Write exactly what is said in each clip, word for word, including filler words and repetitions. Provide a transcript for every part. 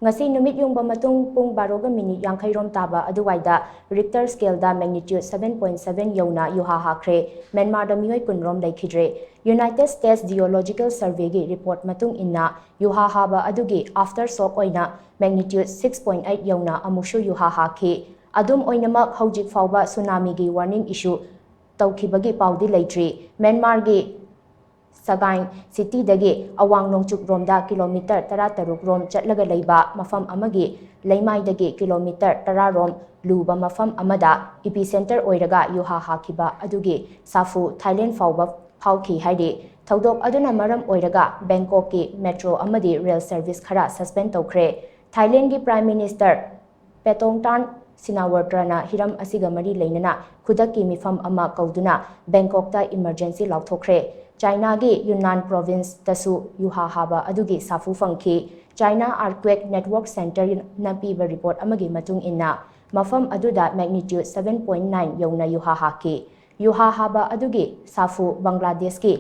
ꯉꯁꯤ ꯅꯨꯃꯤꯠ ꯌꯨꯡꯕ ꯃꯇꯨꯡ ꯄꯨꯡ ꯕꯥꯔꯣꯒ ꯃꯤꯅꯤꯠ ꯌꯥꯡꯈꯩ ꯔꯣꯝ ꯇꯥꯕ ꯑꯗꯨꯋꯥꯏꯗ Richter scale ꯗ magnitude seven point seven ꯌꯧꯅ ꯌꯨꯍꯥ ꯍꯥꯈ꯭ꯔꯦ꯫ ꯃ꯭ꯌꯥꯟꯃꯥꯔꯗ ꯃꯤꯑꯣꯏ ꯀꯨꯟ ꯔꯣꯝ ꯂꯩꯈꯤꯗ꯭ꯔꯦ꯫ United States Geological Survey ꯒꯤ report ꯃꯇꯨꯡ ꯏꯟꯅ, ꯌꯨꯍꯥ ꯍꯥꯕ ꯑꯗꯨꯒꯤ aftershock ꯑꯣꯏꯅ magnitude six point eight ꯌꯧꯅ ꯑꯃꯨꯛꯁꯨ ꯌꯨꯍꯥ ꯍꯥꯈꯤ꯫ ꯑꯗꯨꯝ ꯑꯣꯏꯅꯃꯛ, ꯍꯧꯖꯤꯛ ꯐꯥꯎꯕ tsunami ꯒꯤ warning issue ꯇꯧꯈꯤꯕꯒꯤ ꯄꯥꯎꯗꯤ ꯂꯩꯇ꯭ꯔꯤ꯫ ꯃ꯭ꯌꯥꯟꯃꯥꯔꯒꯤ ꯁꯒꯥꯏꯟ city ꯗꯒꯤ ꯑꯋꯥꯡ ꯅꯣꯡꯆꯨꯞ ꯔꯣꯝꯗ kilometre ꯇꯔꯥꯇꯔꯨꯛ ꯔꯣꯝ ꯆꯠꯂꯒ ꯂꯩꯕ ꯃꯐꯝ ꯑꯃꯒꯤ ꯂꯩꯃꯥꯏꯗꯒꯤ kilometre ꯇꯔꯥ ꯔꯣꯝ ꯂꯨꯕ ꯃꯐꯝ ꯑꯃꯗ epicentre ꯑꯣꯏꯔꯒ ꯌꯨꯍꯥ ꯍꯥꯈꯤꯕ ꯑꯗꯨꯒꯤ ꯁꯥꯐꯨ ꯊꯥꯏꯂꯦꯟ ꯐꯥꯎꯕ ꯐꯥꯎꯈꯤ ꯍꯥꯏꯔꯤ꯫ ꯊꯧꯗꯣꯛ ꯑꯗꯨꯅ ꯃꯔꯝ ꯑꯣꯏꯔꯒ ꯕꯦꯡꯀꯣꯛꯀꯤ metro ꯑꯃꯗꯤ rail service ꯈꯔ suspend ꯇꯧꯈ꯭ꯔꯦ꯫ ꯊꯥꯏꯂꯦꯟꯒꯤ Prime Minister Paetongtarn Shinawatra ꯅ ꯍꯤꯔꯝ ꯑꯁꯤꯒ ꯃꯔꯤ ꯂꯩꯅꯅ ꯈꯨꯗꯛꯀꯤ ꯃꯤꯐꯝ ꯑꯃ ꯀꯧꯗꯨꯅ ꯕꯦꯡꯀꯣꯛꯇ emergency ꯂꯥꯎꯊꯣꯛꯈ꯭ꯔꯦ꯫ ꯆꯥꯏꯅꯥꯒꯤ ꯌꯨꯟꯅꯥꯟ province ꯇꯁꯨ ꯌꯨꯍꯥ ꯍꯥꯕ ꯑꯗꯨꯒꯤ ꯁꯥꯐꯨ ꯐꯪꯈꯤ꯫ China Earthquake Network Centre ꯅ ꯄꯤꯕ report ꯑꯃꯒꯤ ꯃꯇꯨꯡ ꯏꯟꯅ, ꯃꯐꯝ ꯑꯗꯨꯗ magnitude seven point nine ꯌꯧꯅ ꯌꯨꯍꯥ ꯍꯥꯈꯤ꯫ ꯌꯨꯍꯥ ꯍꯥꯕ ꯑꯗꯨꯒꯤ ꯁꯥꯐꯨ ꯕꯪꯒ꯭ꯂꯥꯗꯦꯁꯀꯤ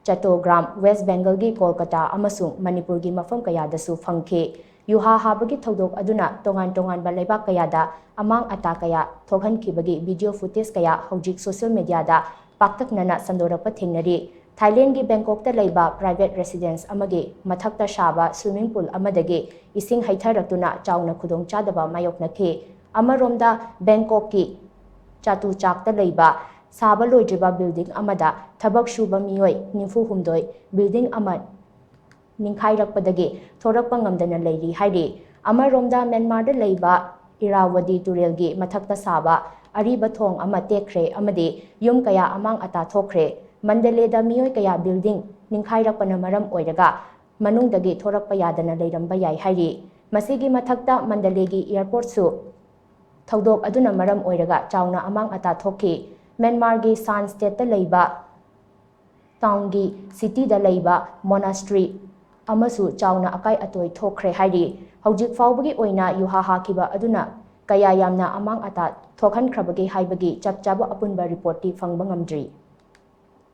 ꯆꯠꯇꯣꯒ꯭ꯔꯥꯝ, ꯋꯦꯁ꯭ꯠ ꯕꯦꯡꯒꯜꯒꯤ ꯀꯣꯜꯀꯇꯥ ꯑꯃꯁꯨꯡ ꯃꯅꯤꯄꯨꯔꯒꯤ ꯃꯐꯝ ꯀꯌꯥꯗꯁꯨ ꯐꯪꯈꯤ꯫ ꯌꯨꯍꯥ ꯍꯥꯕꯒꯤ ꯊꯧꯗꯣꯛ ꯑꯗꯨꯅ ꯇꯣꯉꯥꯟ ꯇꯣꯉꯥꯟꯕ ꯂꯩꯕꯥꯛ ꯀꯌꯥꯗ ꯑꯃꯥꯡ ꯑꯇꯥ ꯀꯌꯥ ꯊꯣꯛꯍꯟꯈꯤꯕꯒꯤ video footage ꯀꯌꯥ ꯍꯧꯖꯤꯛ social media ꯗ ꯄꯥꯛꯇꯛꯅꯅ ꯁꯟꯗꯣꯔꯛꯄ ꯊꯦꯡꯅꯔꯤ꯫ ꯊꯥꯏꯂꯦꯟꯒꯤ ꯕꯦꯡꯀꯣꯛꯇ ꯂꯩꯕ private residence ꯑꯃꯒꯤ ꯃꯊꯛꯇ ꯁꯥꯕ swimming pool ꯑꯃꯗꯒꯤ ꯏꯁꯤꯡ ꯍꯩꯊꯔꯛꯇꯨꯅ ꯆꯥꯎꯅ ꯈꯨꯗꯣꯡꯆꯥꯗꯕ ꯃꯥꯌꯣꯛꯅꯈꯤ꯫ ꯑꯃꯔꯣꯝꯗ, ꯕꯦꯡꯀꯣꯛꯀꯤ ꯆꯥꯇꯨꯆꯥꯛꯇ ꯂꯩꯕ ꯁꯥꯕ ꯂꯣꯏꯗ꯭ꯔꯤꯕ building ꯑꯃꯗ ꯊꯕꯛ ꯁꯨꯕ ꯃꯤꯑꯣꯏ ꯅꯤꯐꯨ ꯍꯨꯝꯗꯣꯏ building ꯑꯃ ꯅꯤꯡꯈꯥꯏꯔꯛꯄꯗꯒꯤ ꯊꯣꯔꯛꯄ ꯉꯝꯗꯅ ꯂꯩꯔꯤ ꯍꯥꯏꯔꯤ꯫ ꯑꯃꯔꯣꯝꯗ, ꯃ꯭ꯌꯥꯟꯃꯥꯔꯗ ꯂꯩꯕ ꯏꯔꯥꯋꯗꯤ ꯇꯨꯔꯦꯜꯒꯤ ꯃꯊꯛꯇ ꯁꯥꯕ ꯑꯔꯤꯕ ꯊꯣꯡ ꯑꯃ ꯇꯦꯛꯈ꯭ꯔꯦ ꯑꯃꯗꯤ ꯌꯨꯝ ꯀꯌꯥ ꯑꯃꯥꯡ ꯑꯇꯥ ꯊꯣꯛꯈ꯭ꯔꯦ꯫ ꯃꯟꯗꯂꯦꯗ ꯃꯤꯑꯣꯏ ꯀꯌꯥ building ꯅꯤꯡꯈꯥꯏꯔꯛꯄꯅ ꯃꯔꯝ ꯑꯣꯏꯔꯒ ꯃꯅꯨꯡꯗꯒꯤ ꯊꯣꯔꯛꯄ ꯌꯥꯗꯅ ꯂꯩꯔꯝꯕ ꯌꯥꯏ ꯍꯥꯏꯔꯤ꯫ ꯃꯁꯤꯒꯤ ꯃꯊꯛꯇ, ꯃꯟꯗꯂꯦꯒꯤ airport ꯁꯨ ꯊꯧꯗꯣꯛ ꯑꯗꯨꯅ ꯃꯔꯝ ꯑꯣꯏꯔꯒ ꯆꯥꯎꯅ ꯑꯃꯥꯡ ꯑꯇꯥ ꯊꯣꯛꯈꯤ꯫ ꯃ꯭ꯌꯥꯟꯃꯥꯔꯒꯤ ꯁꯥꯟ state ꯇ ꯂꯩꯕ town ꯒꯤ city ꯗ ꯂꯩꯕ monastery ꯑꯃꯁꯨ ꯆꯥꯎꯅ ꯑꯀꯥꯏ ꯑꯇꯣꯏ ꯊꯣꯛꯈ꯭ꯔꯦ ꯍꯥꯏꯔꯤ꯫ ꯍꯧꯖꯤꯛ ꯐꯥꯎꯕꯒꯤ ꯑꯣꯏꯅ ꯌꯨꯍꯥ ꯍꯥꯈꯤꯕ ꯑꯗꯨꯅ ꯀꯌꯥ ꯌꯥꯝꯅ ꯑꯃꯥꯡ ꯑꯇꯥ ꯊꯣꯛꯍꯟꯈ꯭ꯔꯕꯒꯦ ꯍꯥꯏꯕꯒꯤ ꯆꯞ ꯆꯥꯕ ꯑꯄꯨꯟꯕ report ꯇꯤ ꯐꯪꯕ ꯉꯝꯗ꯭ꯔꯤ꯫